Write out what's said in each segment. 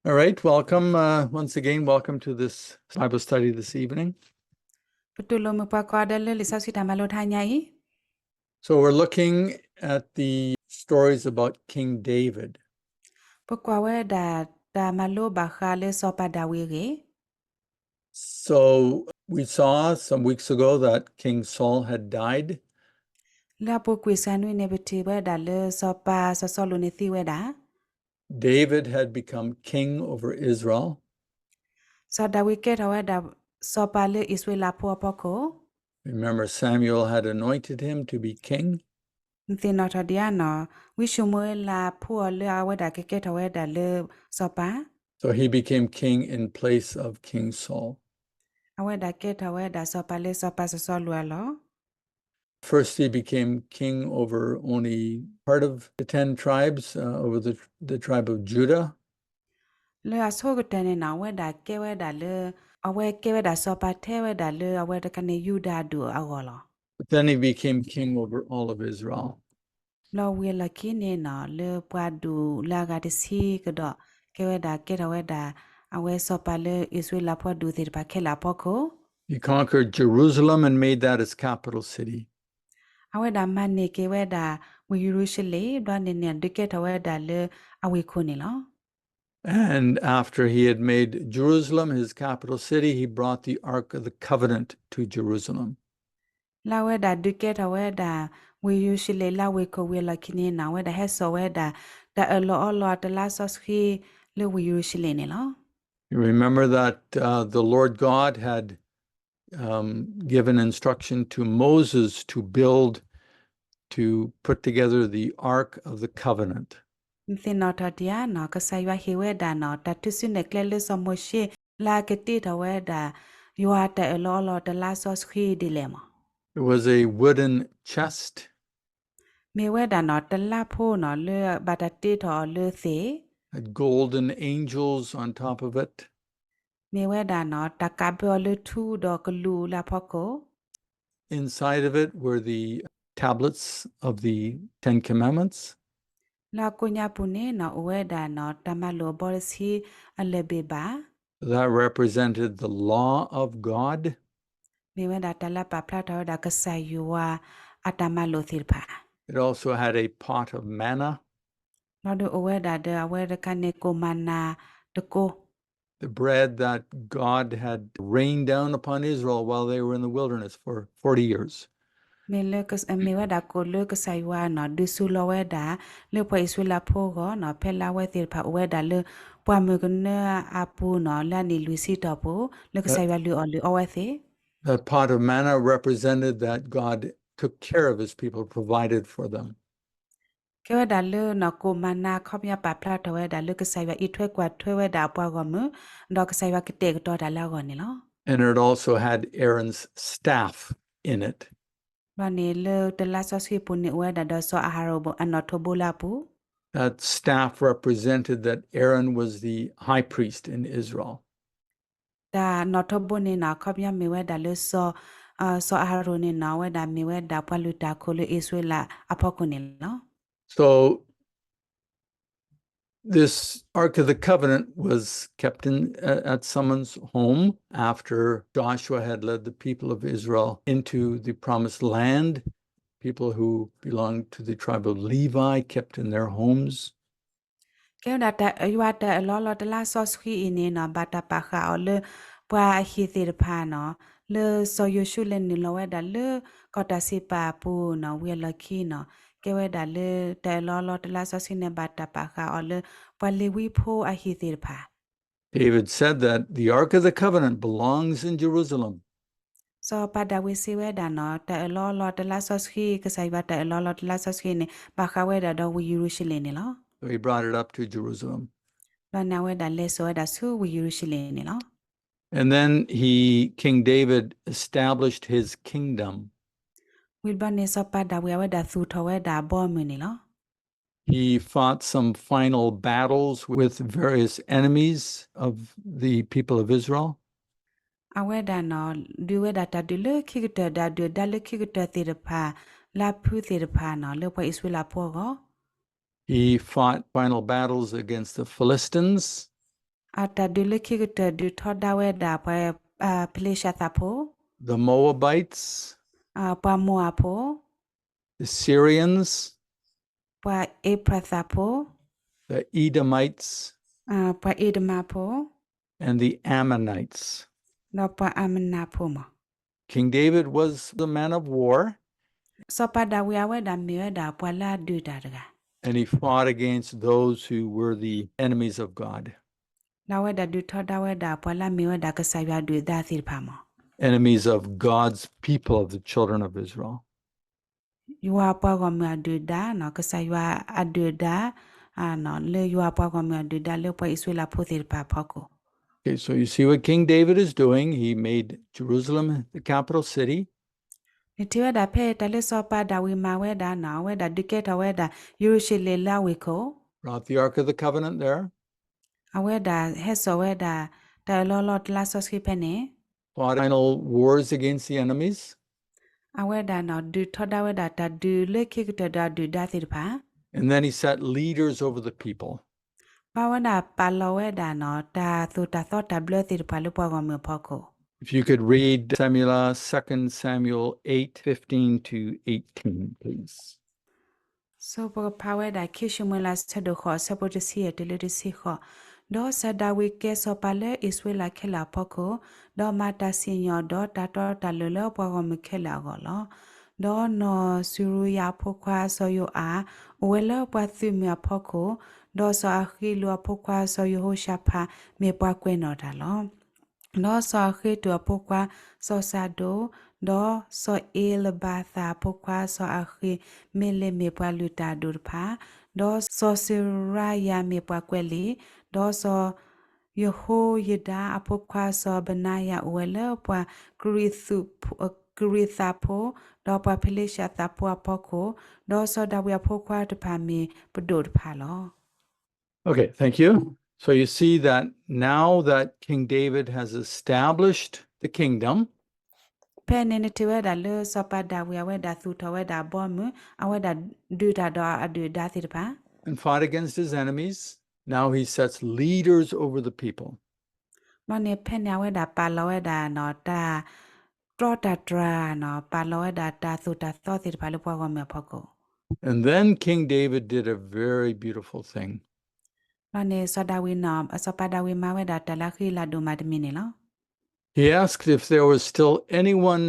All right, welcome, uh, once again, welcome to this Bible study this evening. ပတူၢ်လိာ်မုာ်ပှၤကိးဂၤဒဲးလၢလံာ်စီဆှံတၢ်မၤလိတဟါညါအံၤ. So we're looking at the stories about King David. ပကွၢ်ဝဲဒၣ်တၢ်မၤလိဘၣ်ဃးလၢစီၤပၤဒၤဝံးအဂ့ၢ်. So we saw some weeks ago that King Saul had died. လၢအပူၤကွံာ်စှၤနွံန့ၣ် ပထံၣ်ဝဲဒၣ်လၢစီၤပၤစီၤစီလူးန့ၣ်သံဝဲဒၣ်. David had become king over Israel. စီၤဒၤဝံးကဲထီၣ်ဝဲဒၣ်စီၤပၤလၢအံၣ်စရ့လးဖိအဖီခိၣ်. Remember, Samuel had anointed him to be king. နသ့ၣ်နီၣ်ထီၣ်ဒံးဧါနီၤ, ဝံရှမူၤအ့လးဖိအီၤလၢအဝဲဒၣ်ကကဲထီၣ်ဝဲဒၣ်လၢစီၤပၤ. So he became king in place of King Saul. အဝဲဒၣ်ကဲထီၣ်ဝဲဒၣ်စီၤပၤလၢစီၤပၤစီၤစီလူးအလီၢ်. First, he became king over only part of the ten tribes, uh, over the, the tribe of Judah. လၢအဆိကတၢၢ်န့ၣ်နီၤ အဝဲဒၣ်ကဲဝဲဒၣ်လၢ အဝဲကဲဝဲဒၣ်စီၤပၤထဲဝဲဒၣ်လၢအဝဲတခါန့ၣ် ယူဒၤအဒူၣ်အဂီၢ်လီၤ. But then he became king over all of Israel. လီၤဝံၤအလီၢ်ခံန့ၣ်နီၤ လၢပှၤဒူၣ်လၢအဂၤတဆံကဒီး ကဲဝဲဒၣ်ကဲထီၣ်ဝဲဒၣ် အဝဲစီၤပၤလၢအံၣ်စရ့လးဖိဒူၣ်သ့ၣ်တဖၣ်ခဲလၢာ်အဖီခိၣ်. He conquered Jerusalem and made that his capital city. အဝဲဒၣ်မၤန့ၢ်က့ၤဝဲဒၣ်ဝ့ၢ်ယရူၤၡလ့ၣ် ဘျီန့ၣ်န့ၣ် ဒုးကဲထီၣ်ဝဲဒၣ်လၢအဝ့ၢ်ခိၣ်န့ၣ်လီၤ. And after he had made Jerusalem his capital city, he brought the Ark of the Covenant to Jerusalem. လၢအဝဲဒၣ်ဒုးကဲထီၣ်ဝဲဒၣ် ဝ့ၢ်ယရူၤၡလ့ၣ်လၢအဝ့ၢ်ခိၣ်ဝံၤအလီၢ်ခံန့ၣ်နီၤ အဝဲဒၣ်ဟဲစိာ်ဝဲဒၣ် တၢ်အၢၣ်လီၤအီလီၤတလါစီဆှံလၢဝ့ၢ်ယရူၤၡလ့ၣ်န့ၣ်လီၤ. You remember that, uh, the Lord God had, um, given instruction to Moses to build, to put together the Ark of the Covenant. နသ့ၣ်နီၣ်ထီၣ်ဒံးဧါနီၤ ကစၢ်ယွၤဟ့ၣ်ဝဲဒၣ်နီၤ တၢ်ထုးစုနဲၣ်ကျဲလၢစီၤမိၤၡ့ လၢအကတ့ထီၣ်ဝဲဒၣ် ယွၤတၢ်အၢၣ်လီၤအီလီၤတလါစီဆှံဒ်လဲၣ်မး. It was a wooden chest. မ့ၢ်ဝဲဒၣ်နီၤ တလါဖိနီၤ လၢဘၣ်တၢ်တ့ထီၣ်အီၤလၢသ့ၣ်. Had golden angels on top of it. မ့ၢ်ဝဲဒၣ်နီၤ တၢ်ကးဘၢအီၤလၢထူဒီးကလူးလၢအဖီခိၣ်. Inside of it were the tablets of the Ten Commandments. လၢအကိးညါပူၤန့ၣ်နီၤ အိၣ်ဝဲဒၣ်နီၤ တၢ်မၤလိာ်အဘီတဆံအလၢၢ်ဘ့ၣ်ဘၣ်. That represented the law of God. မ့ၢ်ဝဲဒၣ်တၢ်လၢပာ်ဖျါထီၣ်ဝဲဒၣ်ကစၢ်ယွၤအတၢ်မၤလိာ်သ့ၣ်တဖၣ်. It also had a pot of manna. လီၤဒုးအိၣ်ဝဲဒၣ်ဒီးအဝဲတခါန့ၣ် ကိၣ်မၤနၤတကိ The bread that God had rained down upon Israel while they were in the wilderness for forty years. မ့ၢ်လၢကစ-, မ့ၢ်ဝဲဒၣ်ကိၣ်လၢကစၢ်ယွၤနီၤ ဒုးစူၤလီၤဝဲဒၣ် လၢပှၤအံၣ်စရ့လးဖိအဂီၢ်နီၤ ဖဲလၢအဝဲသ့ၣ်တဖၣ်အိၣ်ဝဲဒၣ်လၢ ပှၢ်မုၢ်ကနၢအပူၤနီၤ လၢအနံၣ်လွံၢ်ဆံတီၢ်ပူၤ လၢကစၢ်ယွၤလုၢ်အီၣ်လုၢ်အီဝဲသ့ၣ်. That pot of manna represented that God took care of his people, provided for them. ကဲဝဲဒၣ်လၢနီၤ ကိၣ်မၤနၤအခီပညီပာ်ဖျါထီၣ်ဝဲဒၣ်လၢကစၢ်ယွၤအံးထွဲကွၢ်ထွဲဝဲဒၣ်အပှၤဂီၢ်မုၢ် ဒီးကစၢ်ယွၤကတဲာ်ကတီၤတၢ်လၢအဂီၢ်န့ၣ်လီၤ. And it also had Aaron's staff in it. ဘျီန့ၣ်လၢတလါစီဆှံပူၤန့ၣ်အိၣ်ဝဲဒၣ်ဒီးစီၤအၤဟရိၣ်အနီၣ်ထိးဘိလၢအပူၤ. That staff represented that Aaron was the high priest in Israel. တၢ်နီၣ်ထိးဘိန့ၣ်နီၤ အခီပညီမ့ၢ်ဝဲဒၣ်လၢစီၤ, စီၤအၤဟရိၣ်န့ၣ်နီၤ အဝဲဒၣ်မ့ၢ်ဝဲဒၣ်ပှၤလုၢ်တၢ်အခိၣ်လၢအံၣ်စရ့လးအဖီခိၣ်န့ၣ်လီၤ. So this Ark of the Covenant was kept in, at, at someone's home after Joshua had led the people of Israel into the promised land. People who belonged to the tribe of Levi kept in their homes. ကဲဝဲဒၣ်တၢ်ယွၤတၢ်အၢၣ်လီၤလီၤတလါစီဆှံအံၤန့ၣ်နီၤ ဘၣ်တၢ်ပာ်ဃာ်အီၤလၢ ပှၤအဟံၣ်သ့ၣ်တဖၣ်နီၤ လၢစီၤယိၤၡူးလဲၤနုာ်လီၤဝဲဒၣ်လၢကီၢ်တၢ်စံးပာ်အပူၤနီၤ ဝံၤအလီၢ်ခံနီၤ ကဲဝဲဒၣ်လၢတၢ်အၢၣ်လီၤလီၤတလါစီဆှံန့ၣ် ဘၣ်တၢ်ပာ်ဃာ်အီၤလၢ ပှၤလ့ၤဝံဖိအဟံၣ်သ့ၣ်တဖၣ် David said that the Ark of the Covenant belongs in Jerusalem. စီၤပၤဒၤဝံးစံးဝဲဒၣ်နီၤ တၢ်အၢၣ်လီၤလီၤတလါစီဆှံ ကစၢ်ယွၤတၢ်အၢၣ်လီၤလီၤတလါစီဆှံန့ၣ် ဘၣ်ဃးဝဲဒၣ်ဒီးဝ့ၢ်ယရူၤၡလ့ၣ်န့ၣ်လီၤ. So he brought it up to Jerusalem. ဘျီန့ၣ်အဝဲဒၣ်လဲၤစိာ်ဝဲဒၣ်ဆူဝ့ၢ်ယရူၤၡလ့ၣ်န့ၣ်လီၤ. And then he, King David, established his kingdom. ဝံၤဘျီန့ၣ် စီၤပၤဒၤဝံးအဝဲဒၣ်သူၣ်ထီၣ်ဝဲဒၣ်အဘီအမုၢ်န့ၣ်လီၤ. He fought some final battles with various enemies of the people of Israel. အဝဲဒၣ်နီၤ ဒုးဝဲဒၣ်တၢ်ဒုးလၢခံကတၢၢ် ဒုးဒၣ်လၢခံကတၢၢ်သ့ၣ်တဖၣ် လၢအဖုသ့ၣ်တဖၣ်နီၤ လၢပှၤအံၣ်စရ့လးဖိအဂီၢ် He fought final battles against the Philistines. အတၢ်ဒုးလၢခံကတၢၢ်ဒုးထီဒါဝဲဒၣ်ပှၤ အ ဖလ့ၡသးဖိ, the Moabites, အ ပှၤမိၢ်အဖိ, the Syrians, ပှၤအ့ဖြၣ်သးဖိ, the Edomites, အ ပှၤအ့ဒမၤဖိ, and the Ammonites. ဒီးပှၤအၤမနၤဖိမး. King David was a man of war. စီၤပၤဒၤဝံးအဝဲဒၣ်မ့ၢ်ဝဲဒၣ်ပှၤလၢအဒုးတၢ်တဂၤ, and he fought against those who were the enemies of God. ဒီးအဝဲဒၣ်ဒုးထီဒါဝဲဒၣ်ပှၤလၢအမ့ၢ်ဝဲဒၣ်ကစၢ်ယွၤအဒုၣ်ဒါသ့ၣ်တဖၣ်မး. Enemies of God's people, of the children of Israel. ယွၤအပှၤဂီၢ်မုၢ်အဒုၣ်ဒါနီၤ, ကစၢ်ယွၤအဒုၣ်ဒါ လၢယွၤအပှၤဂီၢ်မုၢ်အဒုၣ်ဒါလၢပှၤအံၣ်စရ့လးဖိသ့ၣ်တဖၣ်အဖီခိၣ်. Okay, so you see what King David is doing. He made Jerusalem the capital city. နထံၣ်ဝဲဒၣ်ဖဲတၢ်လၢစီၤပၤဒၤဝံးမၤဝဲဒၣ်နီၤ, အဝဲဒၣ်ဒုးကဲထီၣ်ဝဲဒၣ်ယရူၤၡလ့ၣ်လၢအဝ့ၢ်ခိၣ်, brought the Ark of the Covenant there. အဝဲဒၣ်ဟဲစိာ်ဝဲဒၣ် တၢ်အၢၣ်လီၤလီၤတလါစီဆှံဖဲန့ၣ်, fought final wars against the enemies. အဝဲဒၣ်နီၤ ဒုးထီဒါဝဲဒၣ်တၢ်ဒုးလၢခံကတၢၢ်ဒီးအဒုၣ်ဒါသ့ၣ်တဖၣ်, and then he set leaders over the people. ဘၣ်ဝဲဒၣ်ပာ်လီၤဝဲဒၣ်နီၤ တၢ်သိၣ်တၢ်သီတၢ်ဘျၢသ့ၣ်တဖၣ်လၢပှၤဂီၢ်မုၢ်အဖီခိၣ်. If you could read Samuel, Second Samuel eight fifteen to eighteen, please. ဆိပကဖးဝဲဒၣ်ခံၡမူၤအ့လး အဆၢဒိၣ်ဃိး အဆၢဖိတဆံယဲၢ်တုၤလၢတဆံဃိး, ဒီးစီၤဒၤဝံးကဲစီၤပၤလၢအံၣ်စရ့လးခဲလၢာ်အဖီခိၣ်, ဒီးမၤတၢ်စံၣ်ညီၣ်ဒီးတၢ်တီတၢ်လိၤလၢပှၤဂီၢ်မုၢ်ခဲလၢာ်အဂီၢ်လီၤ. ဒီးနီၢ်စရူယၤအဖိခွါစီၤယိၤအး အိၣ်ဝဲလၢပှၤသုးမုၢ်အဖီခိၣ်, ဒီးစီၤအၤဃံလူးအဖိခွါစီၤယဟိၤၡဖး မ့ၢ်ပှၤကွဲးနီၣ်တၢ်လီၤ. ဒီးစီၤအၤဃ့တၢၣ်အဖိခွါစီၤစၤဒိာ်, ဒီးစီၤအ့လဘၤသးအဖိခွါစီၤအဃ့မ့လ့း မ့ၢ်ပှၤလုၢ်တၢ်အဒိၣ်တဖၣ်, ဒီးစီၤစရၤယၤမ့ၢ်ပှၤကွဲးလံာ်, ဒီးစီၤယဟိယဒၤအဖိခွါစီၤဘနါယၤ အိၣ်ဝဲလၢပှၤကရံၣ်သူးဖိ, ကရံၣ်သးဖိ, ဒီးပှၤဖလ့ၡသးဖိအဖီခိၣ်, ဒီးစီၤဒၤဝံးအဖိခွါတဖၣ်မ့ၢ်ပဒိၣ်တဖၣ်လီၤ. Okay, thank you. So you see that now that King David has established the kingdom, ဖဲန့ၣ်နထံၣ်ဝဲဒၣ်လၢစီၤပၤဒၤဝံးအဝဲဒၣ်သူၣ်ထီၣ်ဝဲဒၣ်အဘီအမုၢ်, အဝဲဒၣ်ဒုးတၢ်ဒီးအဒုၣ်ဒါသ့ၣ်တဖၣ်, and fought against his enemies, now he sets leaders over the people. ဘျီန့ၣ်ဖဲန့ၣ်အဝဲဒၣ်ပာ်လီၤဝဲဒၣ်နီၤ တၢ်တြီတၢ်တြၢ်နီၤ, ပာ်လီၤဝဲဒၣ်တၢ်သိၣ်တၢ်သီသ့ၣ်တဖၣ်လၢပှၤဂီၢ်မုၢ်အဖီခိၣ်. And then King David did a very beautiful thing. ဘျီန့ၣ်စီၤဒၤဝံးနီၤ, စီၤပၤဒၤဝံးမၤဝဲဒၣ်တၢ်လၢအဃံလၤဒိၣ်မးတမံၤန့ၣ်လီၤ. He asked if there was still anyone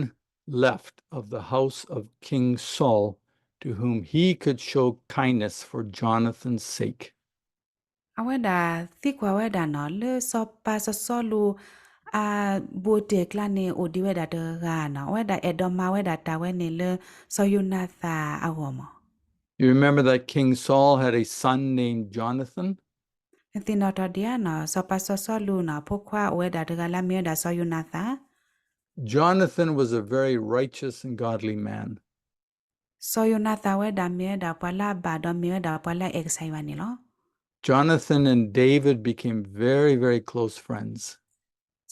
left of the house of King Saul to whom he could show kindness for Jonathan's sake. အဝဲဒၣ်သံကွၢ်ဝဲဒၣ်နီၤ လၢစီၤပၤစီၤစီလူး အဘူးတ့ၢ်အကျါန့ၣ် အိၣ်ဒံးဝဲဒၣ်တဂၤနီၤ, အဝဲဒၣ်အဲၣ်ဒိးမၤဝဲဒၣ်တၢ်ဝဲန့ၣ်လၢစီၤယိၤနၤသၣ်အဂီၢ်မး. You remember that King Saul had a son named Jonathan? နသ့ၣ်နီၣ်ထီၣ်ဒံးဧါနီၤ, စီၤပၤစီၤစီလူးနီၤ အဖိခွါအိၣ်ဝဲဒၣ်တဂၤလၢအမ့ၢ်ဝဲဒၣ်စီၤယိၤနၤသၣ်. Jonathan was a very righteous and godly man. စီၤယိၤနၤသၣ်ဝဲဒၣ်မ့ၢ်ဝဲဒၣ်ပှၤလၢအဘၣ်ဒီးမ့ၢ်ဝဲဒၣ်ပှၤလၢအအဲၣ်ကစၢ်ယွၤန့ၣ်လီၤ. Jonathan and David became very, very close friends.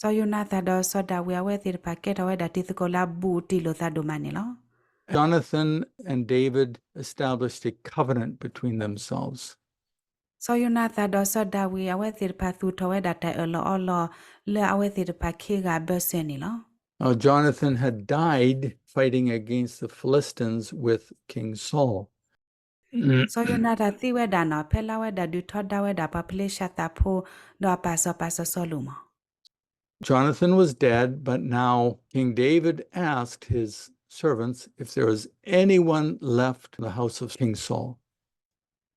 စီၤယိၤနၤသၣ်ဒီးစီၤဒၤဝံးအဝဲသ့ၣ်တဖၣ်ကဲထီၣ်ဝဲဒၣ်တံၤသကိးလၢအဘူးတံၢ်လိာ်သးဒိၣ်မးန့ၣ်လီၤ. Jonathan and David established a covenant between themselves. စီၤယိၤနၤသၣ်ဒီးစီၤဒၤဝံးအဝဲသ့ၣ်တဖၣ်သူၣ်ထီၣ်ဝဲဒၣ်တၢ်အၢၣ်လီၤအီလီၤလၢအဝဲသ့ၣ်တဖၣ်ခံဂၤအဘၢၣ်စၢၤန့ၣ်လီၤ. Now, Jonathan had died fighting against the Philistines with King Saul. စီၤယိၤနၤသၣ်သံဝဲဒၣ်နီၤ ဖဲလၢအဝဲဒၣ်ဒုးထီဒါဝဲဒၣ်ပှၤဖလ့ၡသးဖိ ဒီးအပၢ်စီၤပၤစီၤစီလူးမး. Jonathan was dead, but now King David asked his servants if there was anyone left in the house of King Saul.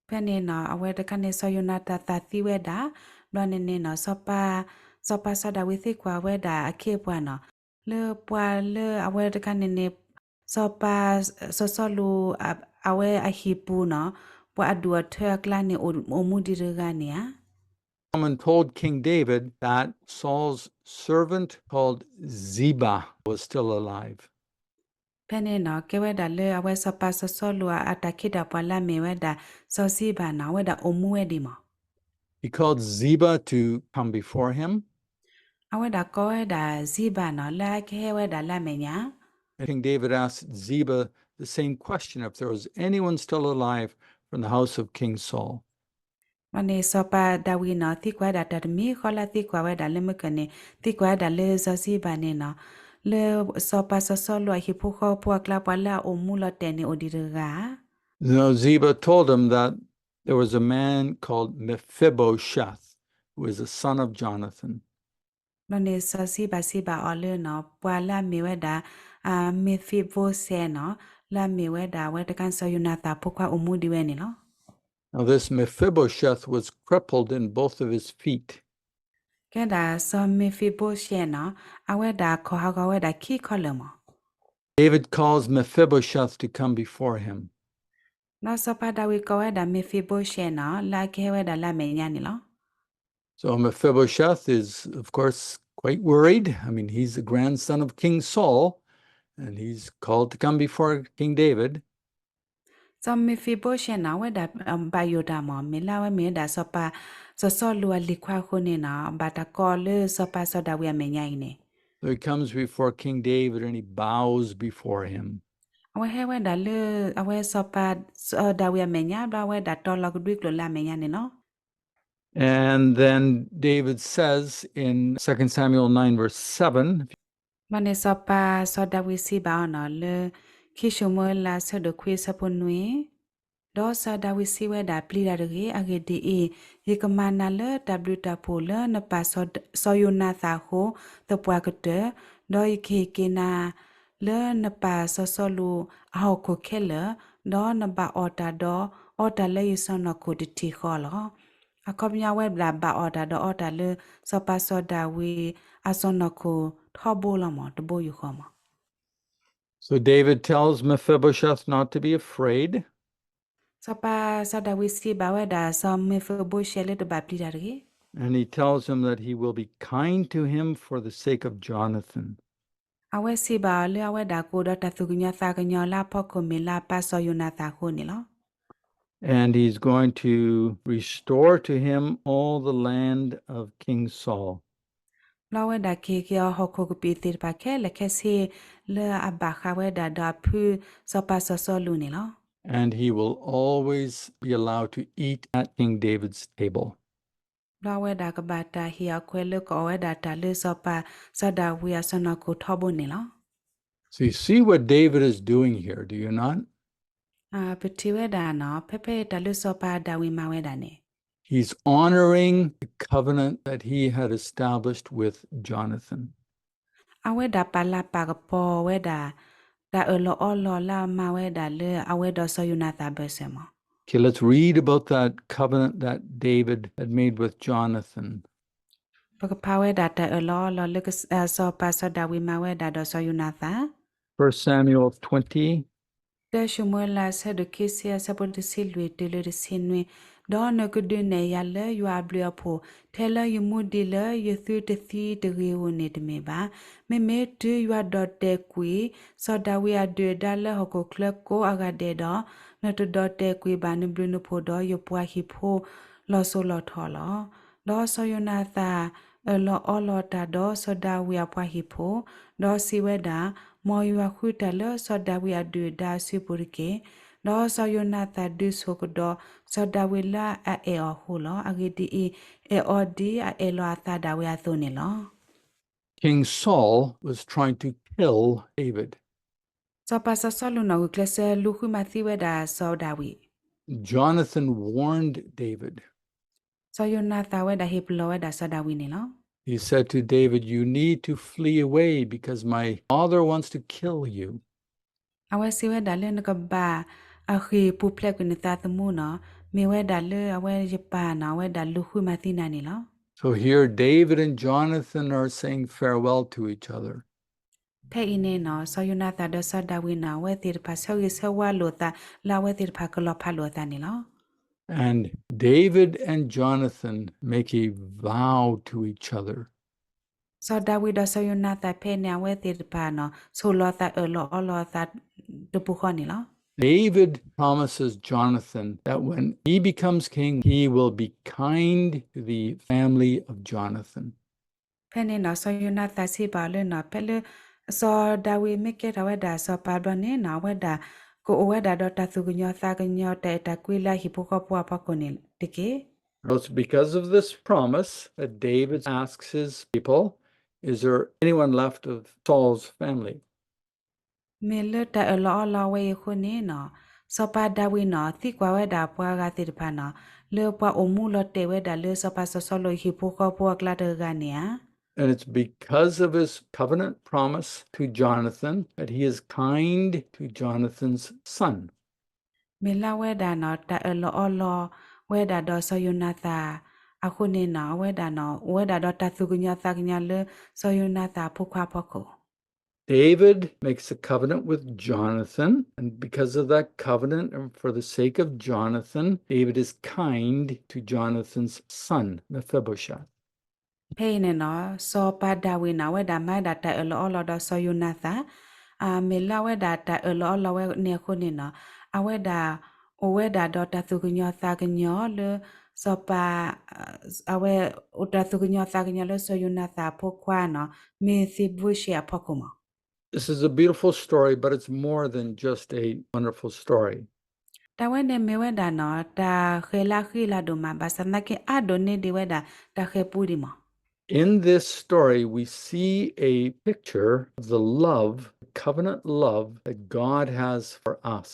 ဖဲန့ၣ်နီၤ အဝဲတခါန့ၣ် စီၤယိၤနၤသၣ်သံဝဲဒၣ်, ဘျီန့ၣ်န့ၣ်နီၤ စီၤပၤ စီၤပၤစီၤဒၤဝံးသံကွၢ်ဝဲဒၣ်အခ့အပှၤနီၤ လၢပှၤလၢအဝဲတခါန့ၣ်န့ၣ် စီၤပၤစီၤစီလူး အ အဝဲအဟံၣ်ပူၤနီၤ ပှၤအဒူၣ်အထၢအကျါန့ၣ် အိၣ်မူဒံးတဂၤန့ၣ်ဧါ. Someone told King David that Saul's servant called Ziba was still alive. ဖဲန့ၣ်နီၤ ကဲဝဲဒၣ်လၢအဝဲစီၤပၤစီၤစီလူးအတၢ်ခ့တၢ်ပှၤလၢအမ့ၢ်ဝဲဒၣ်စီၤစံဘၤနီၤ အဝဲဒၣ်အိၣ်မူဝဲဒံးမး. He called Ziba to come before him. အဝဲဒၣ်ကိးဝဲဒၣ်စံဘၤနီၤ လၢအကဟဲဝဲဒၣ်လၢအမဲာ်ညါ. King David asked Ziba the same question, if there was anyone still alive from the house of King Saul. ဘၣ်န့ၣ် စီၤပၤဒၤဝံးန့ၣ် သံကွၢ်ဝဲဒၣ်တၢ်တမံၤဃီလၢသံကွၢ်ဝဲဒၣ်လၢမုၢ်ကၢၢ်န့ၣ် သံကွၢ်ဝဲဒၣ်လၢစီၤစံဘၤန့ၣ်န့ၣ်, လၢစီၤပၤစီၤစီလူးအဟံၣ်ဖိဃီဖိအကျါပှၤလၢအအိၣ်မူလီၤတဲာ်န့ၣ်အိၣ်ဒံးတဂၤဧါ. Now Ziba told him that there was a man called Mephibosheth, who is a son of Jonathan. ဘၣ်န့ၣ် စီၤစံဘၤစံးဘၣ်အီၤလၢန့ၣ် ပှၤလၢအမ့ၢ်ဝဲဒၣ် မ့ၤဖံးဘိရှဲန့ၣ်, လၢအမ့ၢ်ဝဲဒၣ်အဝဲတခါစီၤယိၤနၤသၣ်အဖိခွါအိၣ်မူဒံးဝဲန့ၣ်လီၤ. Now this Mephibosheth was crippled in both of his feet. ကဲဒၣ်စီၤမ့ၤဖံးဘိရှဲန့ၣ် အဝဲဒၣ်ခီၣ်ဟးဂီၤဝဲဒၣ်ခံခီလၢာ်မး. David calls Mephibosheth to come before him. ဒီးစီၤပၤဒၤဝံးကိးဝဲဒၣ်မ့ၤဖံးဘိရှဲန့ၣ် လၢအကဟဲဝဲဒၣ်လၢအမဲာ်ညါန့ၣ်လီၤ. So Mephibosheth is, of course, quite worried. I mean, he's the grandson of King Saul, and he's called to come before King David. စီၤမ့ၤဖံးဘိရှဲန့ၣ် အဝဲဒၣ်ဘၣ်ယိၣ်တၢ်မး မ့ၢ်လၢအဝဲမ့ၢ်ဝဲဒၣ်စီၤပၤစီၤစီလူးအလံၤခွါအဃိန့ၣ်န့ၣ် ဘၣ်တၢ်ကိးလၢစီၤပၤစီၤဒၤဝံးအမဲာ်ညါအံၤန့ၣ်. So he comes before King David and he bows before him. အဝဲဟဲဝဲဒၣ်လၢ အဝဲစီၤပၤစီၤဒၤဝံးအမဲာ်ညါ ဘျီအဝဲဒၣ်တီလီၤကဒွံကျိာ်လၢအမဲာ်ညါန့ၣ်လီၤ. And then David says in Second Samuel nine, verse seven, ဘၣ်န့ၣ်စီၤပၤစီၤဒၤဝံးစံးဘၣ်အီၤန့ၣ်လၢ ခံၡမူၤအ့လးအဆၢဒိၣ်ခွံအဆၢဖိနွံ, ဒီးစီၤဒၤဝံးစံးဝဲဒၣ် ပျံၤတၢ်တဂ့ၤ, အဂ့ၢ်ဒ်အံၤ, ယကမၤနၤလၢတၢ်ဘျုးတၢ်ဖှိၣ်လၢနပၢ်စီၤယိၤနၤသၣ်အဃိ သပှၢ်ကတၢၢ်, ဒီးယကဟ့ၣ်က့ၤနၤလၢနပၢ်စီၤစီလူးအဟီၣ်ခိၣ်ခဲလၢာ်, ဒီးနဘၣ်အီၣ်တၢ်ဒီးအီတၢ်လၢယစီၢ်နီၤခိၣ်တထံၣ်ဃီလီၤ. အခီပညီဝဲဒၣ်ဘၣ်အီၣ်တၢ်ဒီးအီတၢ်လၢ စီၤပၤစီၤဒၤဝံးအစီၢ်နီၤခိၣ်ထီဘိလီၤမး တဘိယူၢ်ဃီမး. So David tells Mephibosheth not to be afraid. စီၤပၤစီၤဒၤဝံးစံးဘၣ်ဝဲဒၣ် စီၤမ့ၤဖံးဘိရှဲလၢတဘၣ်ပျံၤတၢ်တဂ့ၤ. And he tells him that he will be kind to him for the sake of Jonathan. အဝဲစံးဘၣ်အီၤလၢအဝဲဒၣ်ကအိၣ်ဒီးတၢ်သူၣ်ကညီၤသးကညီၤလၢအဖီခိၣ်မ့ၢ်လၢအပၢ်စီၤယိၤနၤသၣ်အဃိန့ၣ်လီၤ. And he's going to restore to him all the land of King Saul. ဘျီဝဲဒၣ်ကဟ့ၣ်က့ၤအီၤဟီၣ်ခိၣ်ကပံာ်သ့ၣ်တဖၣ်ခဲလၢာ်ခဲဆ့ လၢအဘၣ်ဃးဝဲဒၣ်ဒီးအဖုစီၤပၤစီၤစီလူးန့ၣ်လီၤ. And he will always be allowed to eat at King David's table. ဘျီဝဲဒၣ်ကဘၣ်တၢ်ဟ့ၣ်အီၤခွဲးလၢကအီၣ်ဝဲဒၣ်တၢ်လၢစီၤပၤစီၤဒၤဝံးအစီၢ်နီၤခိၣ်ထီဘိန့ၣ်လီၤ. So you see what David is doing here, do you not? ပထံၣ်ဝဲဒၣ်န့ၣ် ဖဲဖဲအံၤတၢ်လၢစီၤပၤဒၤဝံးမၤဝဲဒၣ်န့ၣ် He's honoring the covenant that he had established with Jonathan. အဝဲဒၣ်ပာ်လၤပာ်ကပီၤဝဲဒၣ် တၢ်အၢၣ်လီၤအီလီၤလၢအမၤဝဲဒၣ်လၢအဝဲဒီးစီၤယိၤနၤသၣ်အဘၢၣ်စၢၤမး. Okay, let's read about that covenant that David had made with Jonathan. ပကဖးဝဲဒၣ်တၢ်အၢၣ်လီၤအီလီၤလၢ စီၤပၤစီၤဒၤဝံးမၤဝဲဒၣ်ဒီးစီၤယိၤနၤသၣ် First Samuel twenty. တၢၡမူၤအ့လး အဆၢဒိၣ်ခံဆံ အဆၢဖိတဆံလွံၢ်တုၤလၢတဆံနွံ, ဒီးနကဒုးနဲၣ်ယၤလၢယွၤအဘျုးအဖှိၣ် ထဲလၢယမူဒံးလၢယသုတသံတဂ့ၤဧိၤန့ၣ်တမ့ၢ်ဘၣ်. မ့မ့ၢ်တုၤယွၤဒီၣ်တဲာ်ကွံာ် စီၤဒၤဝံးအဒုၣ်အဒါလၢဟီၣ်ခိၣ်ချၢကိးအဂၤဒဲးဒီး, နတဒီၣ်တဲာ်ကွံာ်ဘၣ်နဘျုးနဖှိၣ်ဒီးယပှၤဟံၣ်ဖိလီၤစိၤလီၤထီလီၤ. ဒီးစီၤယိၤနၤသၣ်အၢၣ်လီၤအီလီၤတၢ်ဒီးစီၤဒၤဝံးအပှၤဟံၣ်ဖိ, ဒီးစံးဝဲဒၣ်, မ်ယွၤဃုတၢ်လၢစီၤဒၤဝံးအဒုၣ်အဒါအစုပူၤတက့ၢ်. ဒီးစီၤယိၤနၤသၣ်ဒုးဆိၣ်ကဒီးစီၤဒၤဝံးလၢအအဲၣ်အီၤအဃိလီၤ. အဂ့ၢ်ဒ်အံၤ, အဲၣ်အီၤဒ်အအဲၣ်လီၤအသးဒၣ်ဝဲအသိးန့ၣ်လီၤ. King Saul was trying to kill David. စီၤပၤစီၤစီလူးန့ၣ် ဂုာ်ကျဲးစၢးလူၤဃုမၤသံဝဲဒၣ်စီၤဒၤဝံး Jonathan warned David. စီၤယိၤနၤသၣ်ဝဲဒၣ်ဟ့ၣ်ပလီၢ်ဝဲဒၣ်စီၤဒၤဝံးန့ၣ်လီၤ. He said to David, you need to flee away because my father wants to kill you. အဝဲစံးဝဲဒၣ်လၢနကဘၣ်အဃ့ၢ်ပူၤဖျဲးကွံာ်နသးသမူန့ၣ်, မ့ၢ်ဝဲဒၣ်လၢအဝဲယပၢ်န့ၣ် အဝဲဒၣ်လူၤဃုမၤသံနၤန့ၣ်လီၤ. So here David and Jonathan are saying farewell to each other. ဖဲအံၤန့ၣ်န့ၣ် စီၤယိၤနၤသၣ်ဒီးစီၤဒၤဝံးန့ၣ် အဝဲသ့ၣ်တဖၣ်ဆၢဂ့ၤဆၢဝါလိာ်သး လၢအဝဲသ့ၣ်တဖၣ်ကလီၤဖးလိာ်အသးန့ၣ်လီၤ. And David and Jonathan make a vow to each other. စီၤဒၤဝံးဒီးစီၤယိၤနၤသၣ်ဖဲန့ၣ် အဝဲသ့ၣ်တဖၣ်န့ၣ် ဆိၣ်လီၤသးအၢၣ်လီၤအီလီၤအသးတပူၤဃီန့ၣ်လီၤ. David promises Jonathan that when he becomes king, he will be kind to the family of Jonathan. ဖဲန့ၣ်န့ၣ် စီၤယိၤနၤသၣ်စံးဘၣ်အီၤလၢန့ၣ် ဖဲလၢ စီၤဒၤဝံးမ့ၢ်ကဲထီၣ်ဝဲဒၣ်စီၤပၤဘျီန့ၣ်န့ၣ် အဝဲဒၣ်ကအိၣ်ဝဲဒၣ်ဒီးတၢ်သူၣ်ကညီၤသးကညီၤ တၢ်အဲၣ်တၢ်ကွံလၢအဟံၣ်ဖိဃီဖိအဖီခိၣ်န့ၣ်တက့ၢ်. It's because of this promise that David asks his people, is there anyone left of Saul's family? မ့ၢ်လၢတၢ်အၢၣ်လီၤအီလီၤဝဲအံၤအဃိန့ၣ်နီၤ, စီၤပၤဒၤဝံးနီၤ သံကွၢ်ဝဲဒၣ်ပှၤဂၤသ့ၣ်တဖၣ်နီၤ, လၢပှၤအိၣ်မူလီၤတဲာ်ဝဲဒၣ်လၢစီၤပၤစီၤစီလူးဟံၣ်ဖိဃီဖိအကျါတဂၤန့ၣ်ဧါ. And it's because of his covenant promise to Jonathan that he is kind to Jonathan's son. မ့ၢ်လၢအဝဲဒၣ်နီၤ တၢ်အၢၣ်လီၤအီလီၤဝဲဒၣ်ဒီးစီၤယိၤနၤသၣ်အဃိန့ၣ်နီၤ, အဝဲဒၣ်နီၤ အိၣ်ဝဲဒၣ်ဒီးတၢ်သူၣ်ကညီၤသးကညီၤလၢစီၤယိၤနၤသၣ်အဖိခွါအဖီခိၣ် David makes a covenant with Jonathan, and because of that covenant and for the sake of Jonathan, David is kind to Jonathan's son, Mephibosheth. ဖဲအံၤန့ၣ်နီၤ စီၤပၤဒၤဝံးနီၤ အဝဲဒၣ်မၤဝဲဒၣ်တၢ်အၢၣ်လီၤအီလီၤဒီးစီၤယိၤနၤသၣ်, မ့ၢ်လၢအဝဲဒၣ်တၢ်အၢၣ်လီၤအီလီၤဝဲန့ၣ်အဃိန့ၣ်နီၤ, အဝဲဒၣ်အိၣ်ဝဲဒၣ်ဒီးတၢ်သူၣ်ကညီၤသးကညီၤလၢ စီၤပၤ အဝဲအိၣ်တၢ်သူၣ်ကညီၤသးကညီၤလၢစီၤယိၤနၤသၣ်အဖိခွါနီၤ မ့ၤဖံဘိရှဲအဖီခိၣ်မး This is a beautiful story, but it's more than just a wonderful story. တၢ်ဝဲန့ၣ်မ့ၢ်ဝဲဒၣ်နီၤ တၢ်ဃဲၤလၢအဃံလၤဒိၣ်မး ဘၣ်ဆၣ်သနာ်က့အါဒိၣ်န့ၢ်ဒံးဝဲဒၣ်တၢ်ဃဲၤပူဒံးမး In this story, we see a picture of the love, the covenant love that God has for us.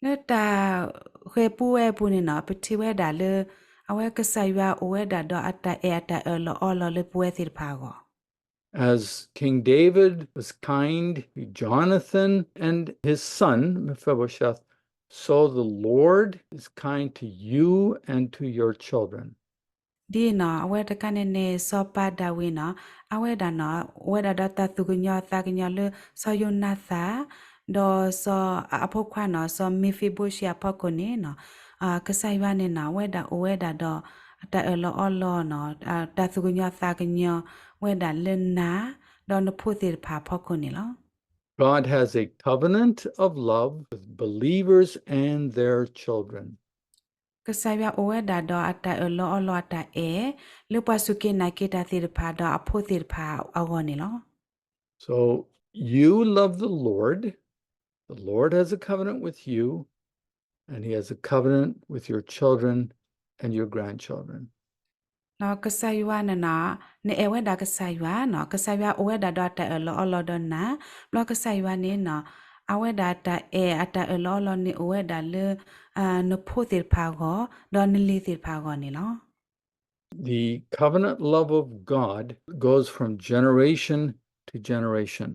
လၢတၢ်ဃဲၤပူဝဲအပူၤန့ၣ်နီၤ ပထံၣ်ဝဲဒၣ်လၢ အဝဲကစၢ်ယွၤအိၣ်ဝဲဒၣ်ဒီးအတၢ်အဲၣ်အတၢ်အၢၣ်လီၤအီလီၤလၢပဝဲသ့ၣ်တဖၣ်အဂီၢ် As King David was kind to Jonathan and his son Mephibosheth, so the Lord is kind to you and to your children. ဒ်နီၤ အဝဲတခါန့ၣ်န့ၣ် စီၤပၤဒၤဝံးနီၤ အဝဲဒၣ်နီၤ အိၣ်ဝဲဒၣ်ဒီးတၢ်သူၣ်ကညီၤသးကညီၤလၢစီၤယိၤနၤသၣ် ဒီးစီၤအဖိခွါနီၤ စီၤမ့ၤဖံဘိရှဲအဖီခိၣ်န့ၣ်နီၤ ကစၢ်ယွၤန့ၣ်နီၤ အဝဲဒၣ်အိၣ်ဝဲဒၣ်ဒီး တၢ်အၢၣ်လီၤအီလီၤနီၤ တၢ်သူၣ်ကညီၤသးကညီၤဝဲဒၣ်လၢနၤ ဒီးနဖိသ့ၣ်တဖၣ်အဖီခိၣ်န့ၣ်လီၤ. God has a covenant of love with believers and their children. ကစၢ်ယွၤအိၣ်ဝဲဒၣ်ဒီးအတၢ်အၢၣ်လီၤအီလီၤအတၢ်အဲၣ် လၢပှၤစူၢ်က့ၤနာ်က့ၤတၢ်သ့ၣ်တဖၣ်ဒီးအဖိသ့ၣ်တဖၣ်အဂီၢ်န့ၣ်လီၤ. So you love the Lord, the Lord has a covenant with you, and he has a covenant with your children and your grandchildren. ဒီးကစၢ်ယွၤန့ၣ်နီၤ နအဲၣ်ဝဲဒၣ်ကစၢ်ယွၤနီၤ ကစၢ်ယွၤအိၣ်ဝဲဒၣ်ဒီးအတၢ်အၢၣ်လီၤအီလီၤဒီးနၤ ဘျီကစၢ်ယွၤန့ၣ်နီၤ အဝဲဒၣ်တၢ်အဲၣ်အတၢ်အၢၣ်လီၤအီလီၤန့ၣ်အိၣ်ဝဲဒၣ်လၢ နဖိသ့ၣ်တဖၣ်အဂီၢ် ဒီးနလံၤသ့ၣ်တဖၣ်အဂီၢ်န့ၣ်လီၤ. The covenant love of God goes from generation to generation.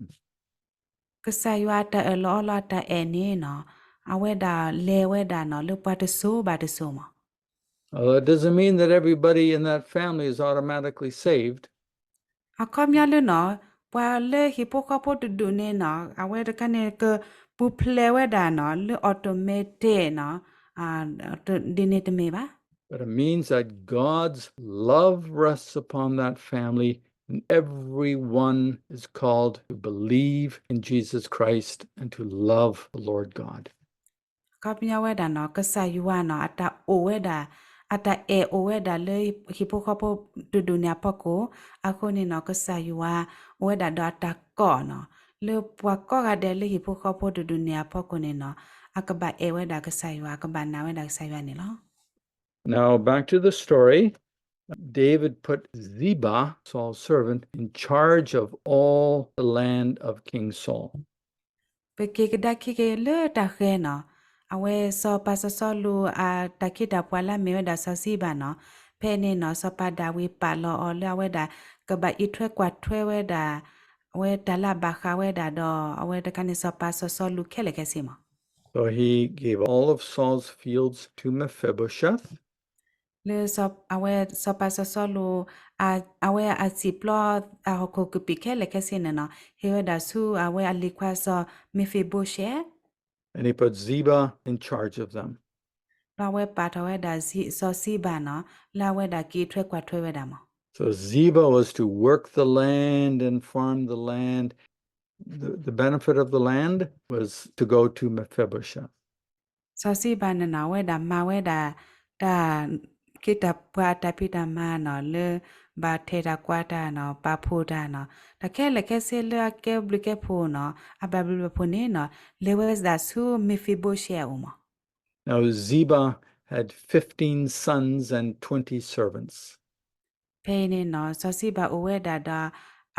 ကစၢ်ယွၤအတၢ်အၢၣ်လီၤအီလီၤအတၢ်အဲၣ်န့ၣ်နီၤ အဝဲဒၣ်လဲၤဝဲဒၣ်နီၤ လၢပှၤတစိၤဘၣ်တစိၤမး Now, that doesn't mean that everybody in that family is automatically saved. အခီပညီလၢနီၤ ပှၤလၢဟံၣ်ဖိဃီဖိတဒူၣ်န့ၣ်နီၤ အဝဲတခါန့ၣ် ကပူၤဖျဲးဝဲဒၣ်နီၤ လၢ automatic နီၤ ဒ်န့ၣ်တမ့ၢ်ဘၣ် But it means that God's love rests upon that family, and everyone is called to believe in Jesus Christ and to love the Lord God. အခီပညီဝဲဒၣ်နီၤ ကစၢ်ယွၤနီၤ အတၢ်အိၣ်ဝဲဒၣ် အတၢ်အဲၣ်အိၣ်ဝဲဒၣ်လၢဟံၣ်ဖိဃီဖိတဒူၣ်န့ၣ်အဖီခိၣ် အဃိန့ၣ်နီၤ ကစၢ်ယွၤအိၣ်ဝဲဒၣ်ဒီးအတၢ်ကိးနီၤ လၢပှၤကိးဂၤဒဲးလၢဟံၣ်ဖိဃီဖိတဒူၣ်န့ၣ်အဖီခိၣ်န့ၣ်နီၤ အကဘၣ်အဲၣ်ဝဲဒၣ်ကစၢ်ယွၤ အကဘၣ်နာ်ဝဲဒၣ်ကစၢ်ယွၤန့ၣ်လီၤ. Now back to the story. David put Ziba, Saul's servant, in charge of all the land of King Saul. ပက့ၤကဒါခံက့ၤလၢတၢ်ဃဲၤနီၤ အဝဲစီၤပၤစီၤစီလူးအတၢ်ခ့တၢ်ပှၤလၢအမ့ၢ်ဝဲဒၣ်စီၤစံဘၣ်နီၤ ဖဲန့ၣ်နီၤ စီၤပၤဒၤဝံးပာ်လီၤအီၤလၢအဝဲဒၣ် ကဘၣ်အံးထွဲကွၢ်ထွဲဝဲဒၣ် အဝဲတၢ်လၢအဘၣ်ဃးဝဲဒၣ်ဒီး အဝဲတခါန့ၣ်စီၤပၤစီၤစီလူးခဲလၢာ်ခဲဆ့မး So he gave all of Saul's fields to Mephibosheth. လၢအဝဲစီၤပၤစီၤစီလူး အဝဲအစံာ်ပျီအဟီၣ်ခိၣ်ကပံာ်ခဲလၢာ်ခဲဆ့န့ၣ်နီၤ ဟ့ၣ်ဝဲဒၣ်ဆူအဝဲအလံၤခွါစီၤမ့ၤဖံဘိရှဲ And he put Ziba in charge of them. ဒီးအဝဲပာ်ထီၣ်ဝဲဒၣ်စီၤစံဘၣ်နီၤ လၢအဝဲဒၣ်က့ၤထွဲကွၢ်ထွဲဝဲဒၣ်မး So Ziba was to work the land and farm the land. The, the benefit of the land was to go to Mephibosheth. စီၤစံဘၣ်န့ၣ်နီၤ အဝဲဒၣ်မၤဝဲဒၣ် တၢ်ခ့တၢ်ပှၤအတၢ်ဖံးတၢ်မၤနီၤ လၢဘၣ်ထဲးတၢ်ကွၢ်တၢ်နီၤ ပာ်ဖှိၣ်တၢ်နီၤ တၢ်ခဲလၢာ်ခဲဆ့လၢအကဲဘျုးကဲဖှိၣ်နီၤ အဘၣ်ဘျုးဘၣ်ဖှိၣ်န့ၣ်နီၤ လဲၤဝဲဒၣ်ဆူမ့ၤဖံဘိရှဲအအိၣ်မး Now Ziba had fifteen sons and twenty servants. ဖဲအံၤန့ၣ်နီၤ စီၤစံဘၤအိၣ်ဝဲဒၣ်ဒီး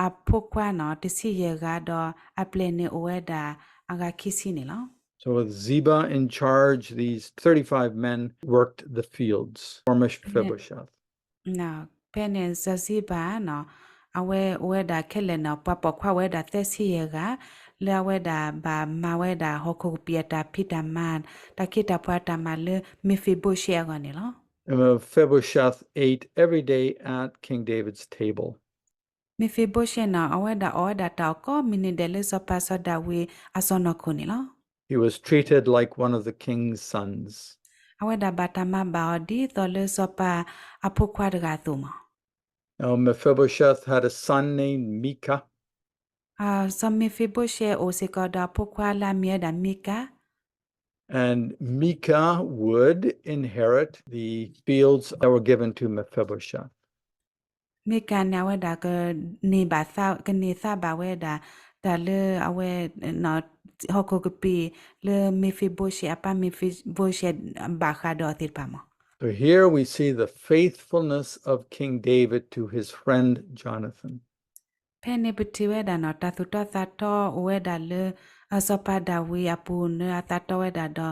အဖိခွါနီၤ တဆံယဲၢ်ဂၤဒီး အပျဲၢ်န့ၣ်အိၣ်ဝဲဒၣ် အဂၤခံဆံန့ၣ်လီၤ. So with Ziba in charge, these thirty-five men worked the fields for Mephibosheth. ဖဲန့ၣ် စီၤစံဘၤနီၤ အဝဲအိၣ်ဝဲဒၣ်ခဲလၢာ်နီၤ ပှၤပိာ်ခွါအိၣ်ဝဲဒၣ်သၢဆံယဲၢ်ဂၤ လၢအဝဲဒၣ်ဘၣ်မၤဝဲဒၣ်ဟီၣ်ခိၣ်ကပံာ်အတၢ်ဖံးတၢ်မၤ တၢ်ခ့တၢ်ပှၤတၢ်မၤလၢမ့ၤဖံဘိရှဲအဂီၢ်န့ၣ်လီၤ. And Mephibosheth ate every day at King David's table. မ့ၤဖံဘိရှဲနီၤ အဝဲဒၣ်အီၣ်ဝဲဒၣ်တၢ်အိၣ်ကိးမုၢ်နံၤဒဲး လၢစီၤပၤစီၤဒၤဝံးအစီၢ်နီၤခိၣ်န့ၣ်လီၤ. He was treated like one of the king's sons. အဝဲဒၣ်ဘၣ်တၢ်မၤဘၣ်အီၤဒ်သိးလၢစီၤပၤအဖိခွါတဂၤအသိးမး. Now Mephibosheth had a son named Micah. စီၤမ့ၤဖံဘိရှဲအိၣ်စ့ၢ်ကီးဒီးအဖိခွါလၢအမံၤဝဲဒၣ်မံကၤ And Micah would inherit the fields that were given to Mephibosheth. မံကၤန့ၣ် အဝဲဒၣ်ကန့ၢ်ဘၣ်သး ကန့ၢ်သါဘၣ်ဝဲဒၣ် တၢ်လၢအဝဲ ဟီၣ်ခိၣ်ကပံာ် လၢမ့ၤဖံဘိရှဲ အပၢ်မ့ၤဖံဘိရှဲ ဘၣ်ဃးဒီးအီၤသ့ၣ်တဖၣ်မး. So here we see the faithfulness of King David to his friend Jonathan. ဖဲန့ၣ်ပထံၣ်ဝဲဒၣ်နီၤ တၢ်သူၣ်တီသးတီအိၣ်ဝဲဒၣ်လၢ စီၤပၤဒၤဝံးအပူၤန့ၣ် အသးတီဝဲဒၣ်ဒီး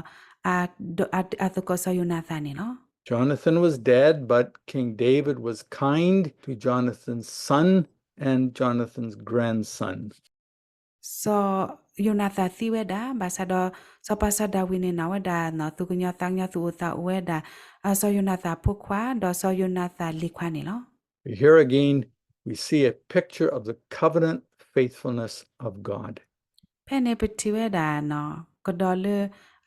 အသကိးစီၤယိၤနၤသၣ်န့ၣ်လီၤ. Jonathan was dead, but King David was kind to Jonathan's son and Jonathan's grandson. စီၤယိၤနၤသၣ်သံဝဲဒၣ် ဘၣ်ဆၣ်ဒီး စီၤပၤစီၤဒၤဝံးန့ၣ်နီၤ အဝဲဒၣ်နီၤ သူၣ်ကညီၤသးကညီၤသူၣ်အိၣ်သးအိၣ်ဝဲဒၣ် စီၤယိၤနၤသၣ်အဖိခွါ ဒီးစီၤယိၤနၤသၣ်လံၤခွါန့ၣ်လီၤ. Here again, we see a picture of the covenant faithfulness of God. ဖဲန့ၣ်ပထံၣ်ဝဲဒၣ်နီၤ ကဒီးလၢ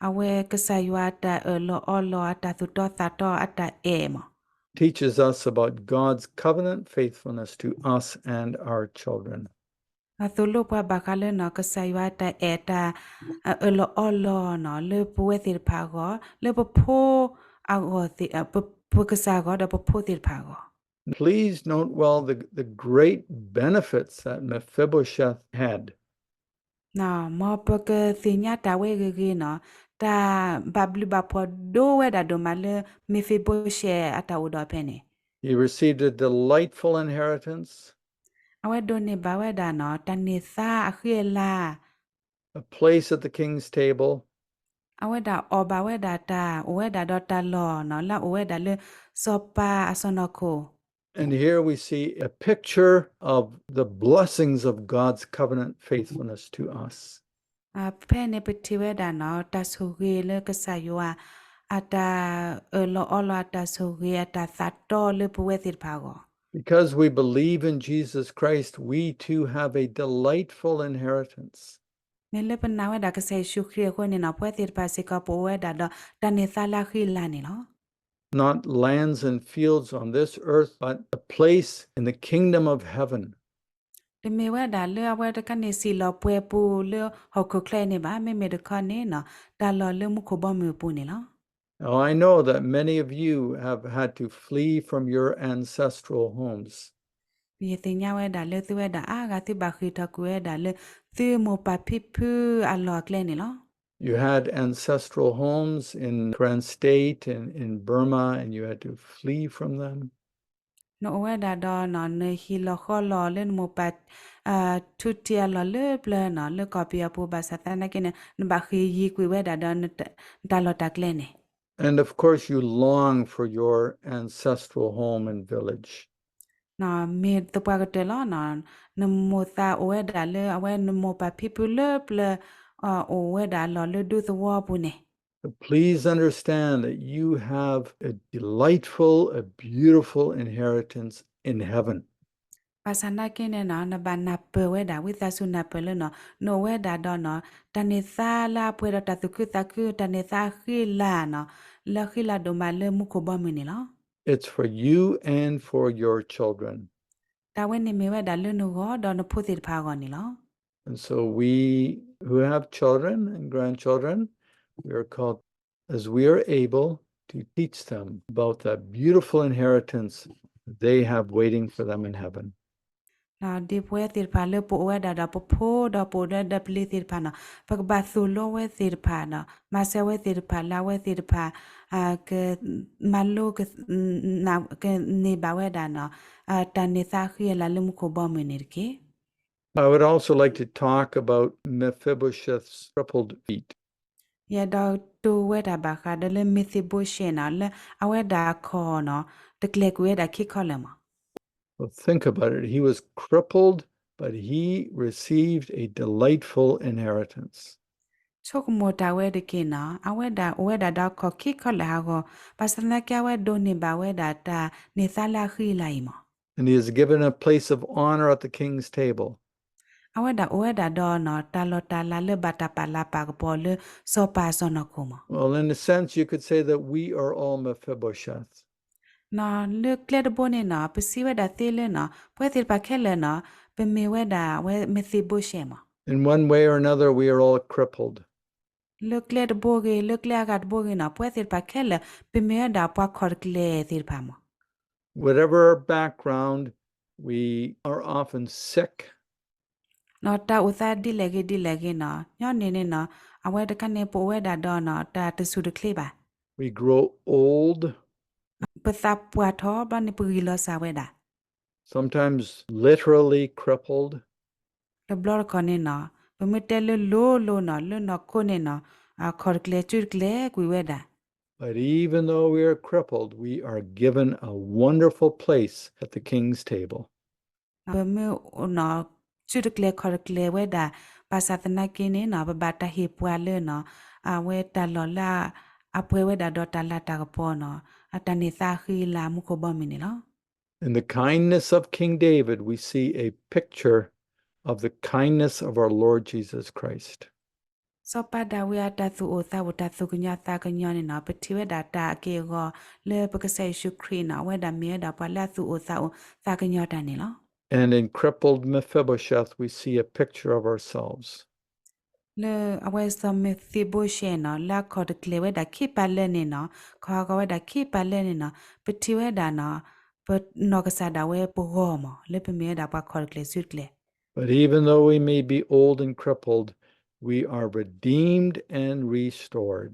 အဝဲကစၢ်ယွၤအတၢ်အၢၣ်လီၤအီလီၤအတၢ်သူၣ်တီသးတီအတၢ်အဲၣ်မး Teaches us about God's covenant faithfulness to us and our children. အသိၣ်လိပှၤဘၣ်ဃးလၢနီၤ ကစၢ်ယွၤအတၢ်အဲၣ်တၢ် အၢၣ်လီၤအီလီၤနီၤ လၢပဝဲသ့ၣ်တဖၣ်အဂီၢ် လၢပဖိအဂီၢ်သ့ၣ် ပကစၢ်အဂီၢ်ဒီးပဖိသ့ၣ်တဖၣ်အဂီၢ် Please note well the, the great benefits that Mephibosheth had. မ်ပကသ့ၣ်ညါတၢ်ဝဲဂ့ၤဂ့ၤနီၤ တၢ်ဘၣ်ဘျုးဘၣ်ဖှိၣ်ဒိၣ်ဝဲဒၣ်ဒိၣ်မးလၢမ့ၤဖံဘိရှဲအတၢ်အိၣ်ဒီးဖဲန့ၣ် He received a delightful inheritance. အဝဲဒိးန့ၢ်ဘၣ်ဝဲဒၣ်နီၤ တၢ်န့ၢ်သါအဃံအလၤ A place at the king's table. အဝဲဒၣ်အီၣ်ဘၣ်ဝဲဒၣ်တၢ် အိၣ်ဝဲဒၣ်ဒီးတၢ်လီၢ်နီၤ လၢအအိၣ်ဝဲဒၣ်လၢစီၤပၤအစီၢ်နီၤခိၣ် And here we see a picture of the blessings of God's covenant faithfulness to us. ဖဲန့ၣ်ပထံၣ်ဝဲဒၣ်နီၤ တၢ်ဆိၣ်ဂ့ၤလၢကစၢ်ယွၤ အတၢ်အၢၣ်လီၤအီလီၤ အတၢ်ဆိၣ်ဂ့ၤ အတၢ်သးတီလၢပဝဲသ့ၣ်တဖၣ်အဂီၢ် Because we believe in Jesus Christ, we too have a delightful inheritance. မ့ၢ်လၢပနာ်ဝဲဒၣ်ကစၢ်ယ့ၣ်ၡူးခရံာ်အဃိန့ၣ်နီၤ ပဝဲသ့ၣ်တဖၣ်စ့ၢ်ကီး ပအိၣ်ဝဲဒၣ်ဒီးတၢ်န့ၢ်သါလၢအဃံအလၤန့ၣ်လီၤ. Not lands and fields on this earth, but a place in the kingdom of heaven. တမ့ၢ်ဝဲဒၣ်လၢအဝဲတခါန့ၣ် စံၣ်လီၤပှဲၤပူၤလၢဟီၣ်ခိၣ်ချၢအံၤန့ၣ်ဘၣ်, မ့မ့ၢ်တခီန့ၣ်နီၤ တၢ်လီၢ်လၢမူခိၣ်ဘီမုၢ်အပူၤန့ၣ်လီၤ. Now, I know that many of you have had to flee from your ancestral homes. ယသ့ၣ်ညါဝဲဒၣ်လၢသုဝဲဒၣ်အါဂၤ သုဘၣ်ဃ့ၢ်ထီၣ်ကွံာ်ဝဲဒၣ်လၢ သုမိၢ်ပၢ်ဖံဖုအလီၢ်အကျဲန့ၣ်လီၤ. You had ancestral homes in Karen State and in Burma, and you had to flee from them. နအိၣ်ဝဲဒၣ်ဒီးနီၤ နဟံၣ်လီၤဃီလီၤလၢနမိၢ်ပၢ် ထူတံၢ်အလီၢ်လၢပျၢၤနီၤ လၢကီၢ်ပယီၤပူၤ ဘၣ်ဆၣ်သနာ်က့န့ၣ် နဘၣ်ဃ့ၢ်ယံၤကွံာ်ဝဲဒၣ်ဒီးနတၢ်လီၢ်တၢ်ကျဲန့ၣ် And of course, you long for your ancestral home and village. မ့ၢ်သပှၢ်ကတၢၢ်လီၤနီၤ နမိၢ်သးအိၣ်ဝဲဒၣ်လၢ အဝဲနမိၢ်ပၢ်ဖံဖုလၢပျၢၤ အိၣ်ဝဲဒၣ်အလီၢ်လၢဒူသဝီပူၤန့ၣ် But please understand that you have a delightful, a beautiful inheritance in heaven. ဘၣ်ဆၣ်သနာ်က့န့ၣ်နီၤ နဘၣ်နၢ်ပၢၢ်ဝဲဒၣ် ဝံသးစူၤနၢ်ပၢၢ်လၢနီၤ နအိၣ်ဝဲဒၣ်ဒီးနီၤ တၢ်န့ၢ်သါလၢအပှဲၤဒီးတၢ်သူၣ်ခုသးခု တၢ်န့ၢ်သါအဃံအလၤနီၤ လၢအဃံအလၤဒိၣ်မးလၢမူခိၣ်ဘီမုၢ်န့ၣ်လီၤ. It's for you and for your children. တၢ်ဝဲန့ၣ်မ့ၢ်ဝဲဒၣ်လၢနဂီၢ်ဒီးနဖိသ့ၣ်တဖၣ်အဂီၢ်န့ၣ်လီၤ. And so we who have children and grandchildren, we are called as we are able to teach them about that beautiful inheritance they have waiting for them in heaven. ဒ်ပဝဲသ့ၣ်တဖၣ်လၢပအိၣ်ဝဲဒၣ်ဒီးပဖိဒီးပအိၣ်ဒီးပလံၤသ့ၣ်တဖၣ်နီၤ, ပကဘၣ်သိၣ်လိဝဲသ့ၣ်တဖၣ်ဒီး မၤစၢၤဝဲသ့ၣ်တဖၣ်လၢအဝဲသ့ၣ်တဖၣ် က မၤလိ ကန့ၢ်ဘၣ်ဝဲဒၣ်နီၤ တၢ်န့ၢ်သါဃံအလၤလၢမူခိၣ်ဘီမုၢ်န့ၣ်တက့ၢ်. I would also like to talk about Mephibosheth's crippled feet. ယအဲၣ်ဒိးတိၤဝဲဒၣ်ဘၣ်ဃးဒီးလၢမ့ၤသ့းဘိၡဲနီၤ လၢအဝဲဒၣ်အခီၣ်နီၤ တကျဲၤကွံာ်ဝဲဒၣ်ခံခီလၢာ်မး. Well, think about it. He was crippled, but he received a delightful inheritance. ဆိကမိၣ်တၢ်ဝဲတက့ၢ်နီၤ အဝဲဒၣ်အိၣ်ဝဲဒၣ်ဒီးအခီၣ်ခံခီလၢာ်ဟးဂီၤ ဘၣ်ဆၣ်သနာ်က့အဝဲဒိးန့ၢ်ဘၣ်ဝဲဒၣ်တၢ်န့ၢ်သါလၢအဃံအလၤအံၤမး. And he is given a place of honor at the king's table. အဝဲဒၣ်အိၣ်ဝဲဒၣ်ဒီးနီၤ တၢ်လီၢ်တၢ်လၤလၢဘၣ်တၢ်ပာ်လၤပာ်ကပီၤလၢစီၤပၤအစီၢ်နီၤခိၣ်မး. Well, in a sense, you could say that we are all Mephibosheth. နီၤ လၢကျဲတဘိန့ၣ်နီၤ ပစံးဝဲဒၣ်သ့လၢနီၤ ပဝဲသ့ၣ်တဖၣ်ခဲလၢာ်နီၤ ပမ့ၢ်ဝဲဒၣ်အဝဲမ့ၤသ့းဘိၡဲမး. In one way or another, we are all crippled. လၢကျဲတဘိဂ့ၤ လၢကျဲအဂၤတဘိဂ့ၤနီၤ ပဝဲသ့ၣ်တဖၣ်ခဲလၢာ် ပမ့ၢ်ဝဲဒၣ်ပှၤခီၣ်တကျဲသ့ၣ်တဖၣ်မး. Whatever our background, we are often sick. နီၤ တၢ်အိၣ်သးဒ်လဲၣ်ဂ့ၤဒ်လဲၣ်ဂ့ၤနီၤ ညီနုၢ်န့ၣ်နီၤ အဝဲတခါန့ၣ် ပအိၣ်ဝဲဒၣ်ဒီးနီၤ တၢ်တဆူၣ်တချ့ဘၣ်. We grow old. ပသးပှၢ်ထီၣ်ဘျီန့ၣ် ပဂံၢ်လီၤစၢ်ဝဲဒၣ်. Sometimes literally crippled. တဘျီတခီၣ်န့ၣ်နီၤ ပမ့ၢ်တဲလၢလိၤလိၤနီၤ လၢနီၢ်ခိန့ၣ်နီၤ ခီၣ်တကျဲၤစုတကျဲၤကွံာ်ဝဲဒၣ်. But even though we are crippled, we are given a wonderful place at the king's table. ပမ့ၢ်နီၤ စုတကျဲၤခီၣ်တကျဲၤဝဲဒၣ် ဘၣ်ဆၣ်သနာ်က့န့ၣ်နီၤ ပဘၣ်တၢ်ဟ့ၣ်ပှၤလၢနီၤ အဝဲတၢ်လီၢ်လၢ အပှဲၤဝဲဒၣ်ဒီးတၢ်လၤတၢ်ကပီၤနီၤ အတၢ်န့ၢ်သါဃံအလၤမူခိၣ်ဘီမုၢ်န့ၣ်လီၤ. In the kindness of King David, we see a picture of the kindness of our Lord Jesus Christ. စီၤပၤဒၤဝံးအတၢ်သူၣ်အိၣ်သးအိၣ် တၢ်သူၣ်ကညီၤသးကညီၤန့ၣ်နီၤ ပထံၣ်ဝဲဒၣ်တၢ်အက့ၢ်အဂီၤလၢပကစၢ်ယ့ၣ်ၡူးခရံာ်နီၤ အဝဲဒၣ်မ့ၢ်ဝဲဒၣ်ပှၤလၢအသူၣ်အိၣ်သးအိၣ်သးကညီၤတၢ်န့ၣ်လီၤ. And in crippled Mephibosheth, we see a picture of ourselves. လၢအဝဲစီၤမ့ၤသ့းဘိၡဲနီၤ လၢအခီၣ်တကျဲၤဝဲဒၣ်ခံပၤလၢာ်န့ၣ်နီၤ ခီၣ်ဟးဂီၤဝဲဒၣ်ခံပၤလၢာ်န့ၣ်နီၤ ပထံၣ်ဝဲဒၣ်နီၤ ပနီၢ်ကစၢ်ဒၣ်ဝဲပဂီၢ်မး လၢပမ့ၢ်ဝဲဒၣ်ပှၤခီၣ်တကျဲၤစုတကျဲၤ But even though we may be old and crippled, we are redeemed and restored.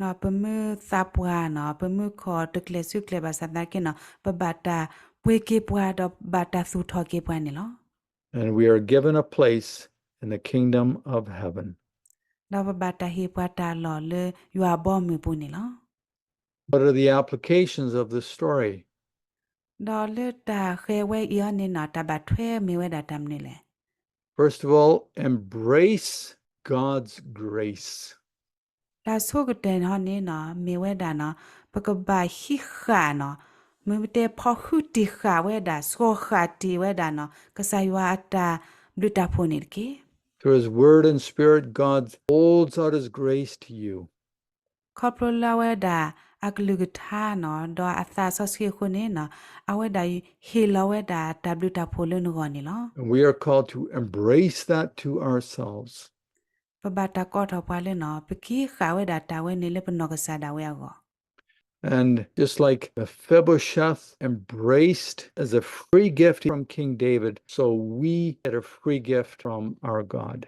နီၤ ပမ့ၢ်သးပှၢ်နီၤ ပမ့ၢ်ခီၣ်တကျဲၤစုတကျဲၤဘၣ်ဆၣ်သနာ်က့နီၤ ပဘၣ်တၢ်ပှ့ၤက့ၤပှၤဒီးဘၣ်တၢ်သူၣ်ထီၣ်က့ၤပှၤန့ၣ်လီၤ. And we are given a place in the kingdom of heaven. ဒီးပဘၣ်တၢ်ဟ့ၣ်ပှၤတၢ်လီၢ်လၢယွၤအဘီအမုၢ်ပူၤန့ၣ်လီၤ. What are the applications of this story? ဒီးလၢတၢ်ဃဲၤဝဲအံၤအီၤန့ၣ်နီၤ တၢ်ဘၣ်ထွဲမ့ၢ်ဝဲဒၣ်တၢ်မနုၤလဲၣ်. First of all, embrace God's grace. တၢ်ဆိကတၢၢ်န့ၣ်ဟီန့ၣ်နီၤ မ့ၢ်ဝဲဒၣ်နီၤ ပကဘၣ်ဟံးဃာ်နီၤ မ့ၢ်ပတဲဖီဃုတံၢ်ဃာ်ဝဲဒၣ် ဆှီဃာ်တံၢ်ဝဲဒၣ်နီၤ ကစၢ်ယွၤအတၢ်ဘျုးတၢ်ဖှိၣ်န့ၣ်တက့ၢ်. Through his word and spirit, God holds out his grace to you. ခီဖျိလၢအဝဲဒၣ်အကလုၢ်ကထါနီၤ ဒီးအသးစီဆှံအဃိန့ၣ်နီၤ အဝဲဒၣ်ဟ့ၣ်လီၤဝဲဒၣ် တၢ်ဘျုးတၢ်ဖှိၣ်လၢနဂီၢ်န့ၣ်လီၤ. And we are called to embrace that to ourselves. ပဘၣ်တၢ်ကိးထီၣ်ပှၤလၢနီၤ ပကဟံးဃာ်ဝဲဒၣ်တၢ်ဝဲန့ၣ်လၢပနီၢ်ကစၢ်ဒၣ်ဝဲအဂီၢ်. And just like Mephibosheth embraced as a free gift from King David, so we get a free gift from our God.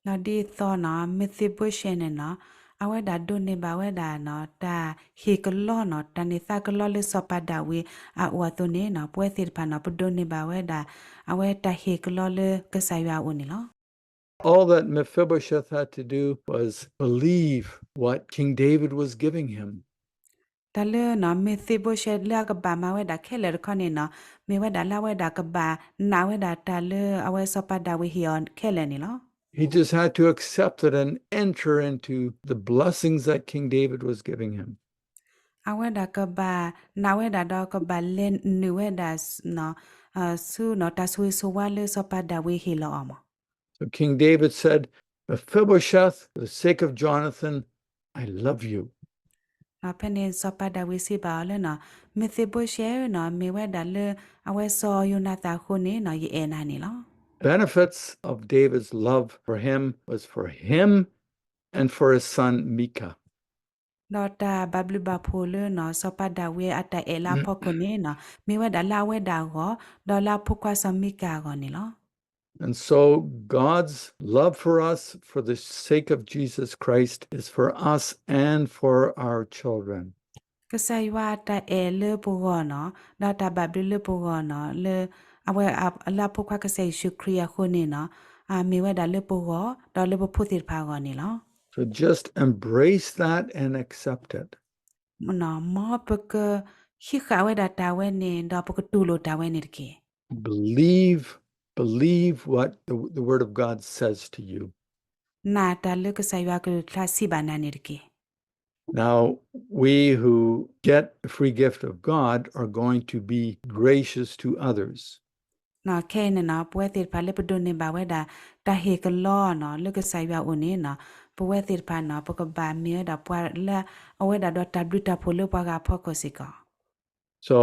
ဒ်သိးနီၤ မ့ၤသ့းဘိၡဲန့ၣ်နီၤ အဝဲဒၣ်ဒိးန့ၢ်ဘၣ်ဝဲဒၣ်နီၤ တၢ်ဟ့ၣ်ကလီနီၤ တၢ်န့ၢ်သါကလီလၢစီၤပၤဒၤဝံးအအိၣ်အသိးန့ၣ်နီၤ ပဝဲသ့ၣ်တဖၣ်နီၤ ပဒိးန့ၢ်ဘၣ်ဝဲဒၣ် အဝဲတၢ်ဟ့ၣ်ကလီလၢကစၢ်ယွၤအအိၣ်န့ၣ်လီၤ. All that Mephibosheth had to do was believe what King David was giving him. တၢ်လၢနီၤ မ့ၤသ့းဘိၡဲလၢအကဘၣ်မၤဝဲဒၣ်ခဲလၢာ်တခီန့ၣ်နီၤ မ့ၢ်ဝဲဒၣ်လၢအဝဲဒၣ်ကဘၣ်နာ်ဝဲဒၣ်တၢ်လၢအဝဲစီၤပၤဒၤဝံးဟ့ၣ်အီၤခဲလၢာ်န့ၣ်လီၤ. He just had to accept it and enter into the blessings that King David was giving him. အဝဲဒၣ်ကဘၣ်နာ်ဝဲဒၣ်ဒီးကဘၣ်လဲၤနုာ်ဝဲဒၣ် ဆူနီၤ တၢ်ဆိၣ်ဂ့ၤဆိၣ်ဝါလၢစီၤပၤဒၤဝံးဟ့ၣ်လီၤအီၤမး. So King David said, Mephibosheth, for the sake of Jonathan, I love you. ဖဲန့ၣ်စီၤပၤဒၤဝံးစံးဘၣ်အီၤလၢနီၤ မ့ၤသ့းဘိၡဲဧၢနီၤ မ့ၢ်ဝဲဒၣ်လၢအဝဲစီၤယိၤနၤသၣ်အဃိန့ၣ်နီၤ ယအဲၣ်နၤန့ၣ်လီၤ. Benefits of David's love for him was for him and for his son Micah. ဒီးတၢ်ဘၣ်ဘျုးဘၣ်ဖှိၣ်လၢနီၤ စီၤပၤဒၤဝံးအတၢ်အဲၣ်လၢအဖီခိၣ်န့ၣ်နီၤ မ့ၢ်ဝဲဒၣ်လၢအဝဲဒၣ်အဂီၢ် ဒီးလၢအဖိခွါစီၤမံကၤအဂီၢ်န့ၣ်လီၤ. And so God's love for us for the sake of Jesus Christ is for us and for our children. ကစၢ်ယွၤအတၢ်အဲၣ်လၢပဂီၢ်နီၤ ဒီးတၢ်ဘၣ်ဘျုးလၢပဂီၢ်နီၤ လၢအဝဲလၢအဖိခွါကစၢ်ယ့ၣ်ၡူးခရံာ်အဃိန့ၣ်နီၤ မ့ၢ်ဝဲဒၣ်လၢပဂီၢ် ဒီးလၢပဖိသ့ၣ်တဖၣ်အဂီၢ်န့ၣ်လီၤ. So just embrace that and accept it. မ်ပကဟံးဃာ်ဝဲဒၣ်တၢ်ဝဲန့ၣ် ဒီးပကတူၢ်လိာ်တၢ်ဝဲန့ၣ်တက့ၢ်. Believe, believe what the, the Word of God says to you. နာ်တၢ်လၢကစၢ်ယွၤကလုၢ်ကထါစံးဘၣ်နၤန့ၣ်တက့ၢ်. Now, we who get the free gift of God are going to be gracious to others. ခဲအံၤန့ၣ်နီၤ ပဝဲသ့ၣ်တဖၣ်လၢပဒိးန့ၢ်ဘၣ်ဝဲဒၣ် တၢ်ဟ့ၣ်ကလီနီၤ လၢကစၢ်ယွၤအအိၣ်န့ၣ်နီၤ ပဝဲသ့ၣ်တဖၣ်နီၤ ပကဘၣ်မ့ၢ်ဝဲဒၣ်ပှၤလၢအဝဲဒၣ်ဒီးတၢ်ဘျုးတၢ်ဖှိၣ်လၢပှၤဂၤအဖီခိၣ်စ့ၢ်ကီး. So,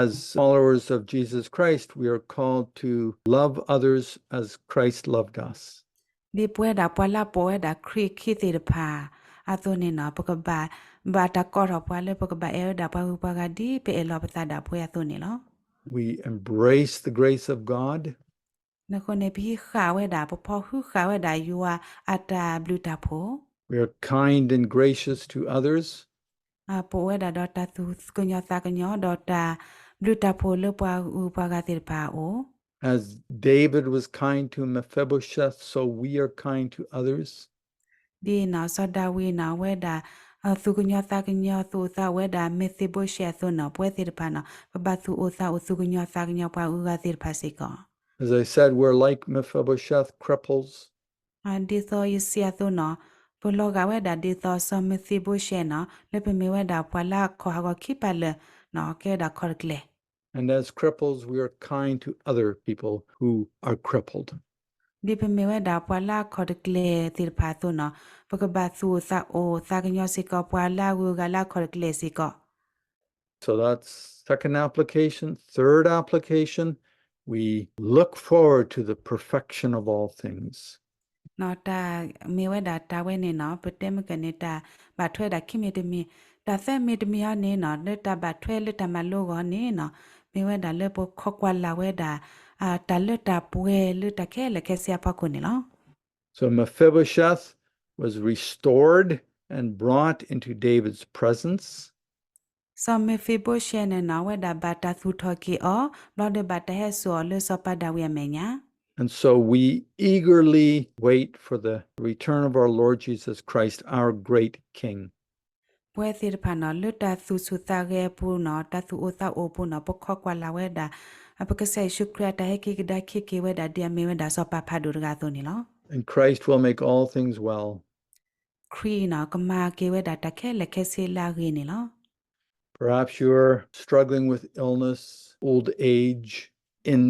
as followers of Jesus Christ, we are called to love others as Christ loved us. ဒ်ပဝဲဒၣ်ပှၤလၢအပိာ်ဝဲဒၣ်ခရံာ်အခံသ့ၣ်တဖၣ်အသိးန့ၣ်နီၤ ပကဘၣ် ဘၣ်တၢ်ကိးထီၣ်ပှၤလၢပကဘၣ်အဲၣ်ဝဲဒၣ်ပှၤဂုၤပှၤဂၤဒ်ပအဲၣ်လီၤပသးဒၣ်ပဝဲအသိးန့ၣ်လီၤ. We embrace the grace of God. အဃိန့ၣ် ပဟံးဃာ်ဝဲဒၣ် ပဖီၣ်ဟုဃာ်ဝဲဒၣ်ယွၤအတၢ်ဘျုးတၢ်ဖှိၣ် We are kind and gracious to others. ပအိၣ်ဝဲဒၣ်ဒီးတၢ်သူၣ်ကညီၤသးကညီၤ ဒီးတၢ်ဘျုးတၢ်ဖှိၣ်လၢပှၤဂုၤပှၤဂၤသ့ၣ်တဖၣ်အအိၣ် As David was kind to Mephibosheth, so we are kind to others. ဒ်နီၤ စီၤဒၤဝံးနီၤ အဝဲဒၣ် သူၣ်ကညီၤသးကညီၤ သူၣ်အိၣ်သးအိၣ်ဝဲဒၣ် မ့ၤဖံဘိရှဲအသိးနီၤ ပဝဲသ့ၣ်တဖၣ်နီၤ ပဘၣ်သူၣ်အိၣ်သးအိၣ် သူၣ်ကညီၤသးကညီၤပှၤဂုၤဂၤသ့ၣ်တဖၣ်စ့ၢ်ကီး As I said, we're like Mephibosheth, cripples. ဒ်သိးယစံးအသိးနီၤ ပလီၤဂာ်ဝဲဒၣ်ဒ်သိးစီၤမ့ၤဖံဘိရှဲနီၤ လၢပမ့ၢ်ဝဲဒၣ်ပှၤလၢအခီၣ်ဟးဂီၤခံပာ်လၢာ်နီၤ ကဲဝဲဒၣ်ခီၣ်တကျဲၤ And as cripples, we are kind to other people who are crippled. ဒ်ပမ့ၢ်ဝဲဒၣ်ပှၤလၢအခီၣ်တကျဲၤသ့ၣ်တဖၣ်အသိးနီၤ ပကဘၣ်သူၣ်အိၣ်သးအိၣ် သးကညီၤစ့ၢ်ကီးပှၤလၢအဂုၤအဂၤလၢအခီၣ်တကျဲၤစ့ၢ်ကီး So that's second application. Third application, we look forward to the perfection of all things. တၢ်မ့ၢ်ဝဲဒၣ်တၢ်ဝဲန့ၣ်နီၤ ပတဲမ့ၢ်ကန့ၣ် တၢ်ဘၣ်ထွဲဒၣ်ခံမံၤတမံၤ, တၢ်သၢမံၤတမံၤအံၤန့ၣ်နီၤ လၢတၢ်ဘၣ်ထွဲလၢတၢ်မၤလိအဂီၢ်န့ၣ်နီၤ မ့ၢ်ဝဲဒၣ်လၢပခိးကွၢ်လၢ်ဝဲဒၣ် တၢ်လၢတၢ်ပှဲၤလၢတၢ်ခဲလၢာ်ခဲဆ့အဖီခိၣ်န့ၣ်လီၤ. So Mephibosheth was restored and brought into David's presence. စီၤမ့ၤဖံဘိရှဲန့ၣ်နီၤ အဝဲဒၣ်ဘၣ်တၢ်သူၣ်ထီၣ်က့ၤအီၤ ဘျီဒီးဘၣ်တၢ်ဟဲစိာ်အီၤလၢစီၤပၤဒၤဝံးအမဲာ်ညါ And so we eagerly wait for the return of our Lord Jesus Christ, our great King. ပဝဲသ့ၣ်တဖၣ်နီၤ လၢတၢ်သူၣ်ဆူၣ်သးဂဲၤအပူၤနီၤ တၢ်သူၣ်အိၣ်သးအိၣ်အပူၤနီၤ ပခိးကွၢ်လၢ်ဝဲဒၣ် ပကစၢ်ယ့ၣ်ၡူးခရံာ်အတၢ်ဟဲက့ၤကဒါခံက့ၤဝဲဒၣ် ဒ်အမ့ၢ်ဝဲဒၣ်စီၤပၤဖးဒိၣ်တဂၤအသိးန့ၣ်လီၤ. And Christ will make all things well. ခရံာ်နီၤ ကမၤက့ၤဝဲဒၣ်တၢ်ခဲလၢာ်ခဲဆ့လၢအဂ့ၤန့ၣ်လီၤ. Perhaps you're struggling with illness, old age, in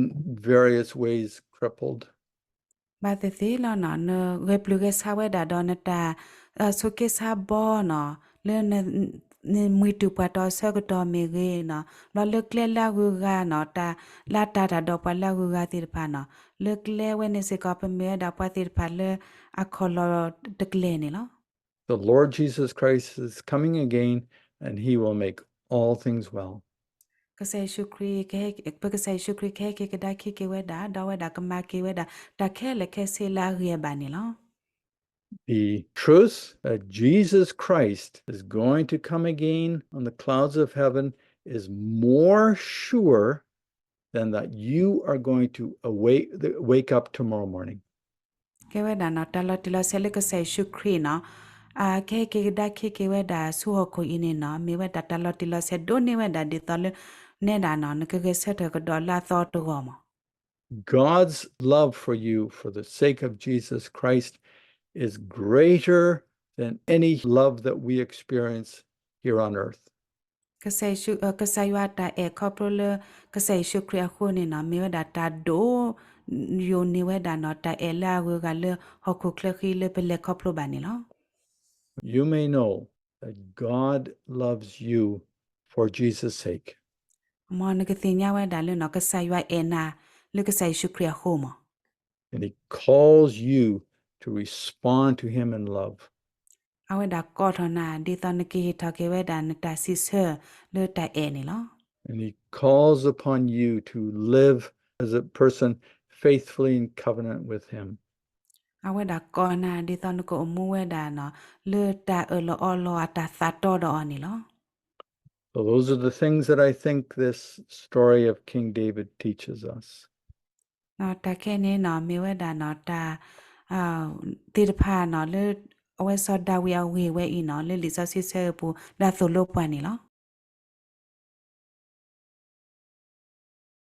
various ways crippled. ဘၣ်သ့ၣ်သ့ၣ်လီၤနီၤ နဂဲၤပျုၢ်ဂဲၤဆါဝဲဒၣ်ဒီးနတၢ် ဆိးက့ဆါဘီနီၤ လၢ နမှံတုၤပှၤတီၤဆၢကတီၢ်မ့ၢ်ဂ့ၤနီၤ ဘျီလၢကျဲလၢအဂုၤအဂၤနီၤ တၢ်လၢတၢ်တၢ်ဒီးပှၤလၢအဂုၤအဂၤသ့ၣ်တဖၣ်နီၤ လၢကျဲဝဲန့ၣ်စ့ၢ်ကီး ပမ့ၢ်ဝဲဒၣ်ပှၤသ့ၣ်တဖၣ်လၢအခီၣ်လီၢ်တကျဲၤန့ၣ်လီၤ. The Lord Jesus Christ is coming again, and he will make all things well. ကစၢ်ယ့ၣ်ၡူးခရံာ် ပကစၢ်ယ့ၣ်ၡူးခရံာ်ကဟဲက့ၤကဒါခံက့ၤဝဲဒၣ် ဒီးဝဲဒၣ်ကမၤက့ၤဝဲဒၣ် တၢ်ခဲလၢာ်ခဲဆ့လၢအဂ့ၤအဘၣ်န့ၣ်လီၤ. The truth that Jesus Christ is going to come again on the clouds of heaven is more sure than that you are going to awake, wake up tomorrow morning. ကဲဝဲဒၣ်နီၤ တၢ်လီၤတံၢ်လီၤဆဲးလၢကစၢ်ယ့ၣ်ၡူးခရံာ်နီၤ ကဟဲက့ၤကဒါခံက့ၤဝဲဒၣ်ဆူဟီၣ်ခိၣ်အံၤန့ၣ်နီၤ မ့ၢ်ဝဲဒၣ်တၢ်လီၤတံၢ်လီၤဆဲးဒိၣ်န့ၢ်ဝဲဒၣ်ဒ်သိးလၢ နဲဒၣ်နီၤ နကဂဲၤဆၢထၢၣ်ကဒီးလၢအသီတဂီၢ်မး God's love for you for the sake of Jesus Christ is greater than any love that we experience here on earth. ကစၢ်ယွၤတၢ်အဲၣ်ခီဖျိလၢ ကစၢ်ယ့ၣ်ၡူးခရံာ်အဃိန့ၣ်နီၤ မ့ၢ်ဝဲဒၣ်တၢ်ဒိၣ် ယိာ်န့ၢ်ဝဲဒၣ်နီၤ တၢ်အဲၣ်လၢအဂုၤအဂၤလၢဟီၣ်ခိၣ်ချၢဃံလၢပလဲၤခီဖျိဘၣ်န့ၣ်လီၤ. You may know that God loves you for Jesus' sake. မ်နကသ့ၣ်ညါဝဲဒၣ်လၢနီၤ ကစၢ်ယွၤအဲၣ်နၤ လၢကစၢ်ယ့ၣ်ၡူးခရံာ်အဃိမး And he calls you to respond to him in love. အဝဲဒၣ်ကိးထီၣ်နၤ ဒ်သိးနကဟ့ၣ်ထီၣ်က့ၤဝဲဒၣ်နတၢ်စံးဆၢလၢတၢ်အဲၣ်န့ၣ်လီၤ. And he calls upon you to live as a person faithfully in covenant with him. အဝဲဒၣ်ကိးနၤ ဒ်သိးနကအိၣ်မူဝဲဒၣ်နီၤ လၢတၢ်အၢၣ်လီၤအီလီၤအတၢ်သးတီဒီးအီၤန့ၣ်လီၤ. So those are the things that I think this story of King David teaches us. တၢ်ခဲအံၤန့ၣ်နီၤ မ့ၢ်ဝဲဒၣ်နီၤ တၢ်သ့ၣ်တဖၣ်နီၤ လၢအဝဲစီၤဒၤဝံးအဂ့ၢ်ဝဲအံၤနီၤ လၢလံာ်စီဆှံဆၢအပူၤ ဒၣ်သိၣ်လိပှၤန့ၣ်လီၤ.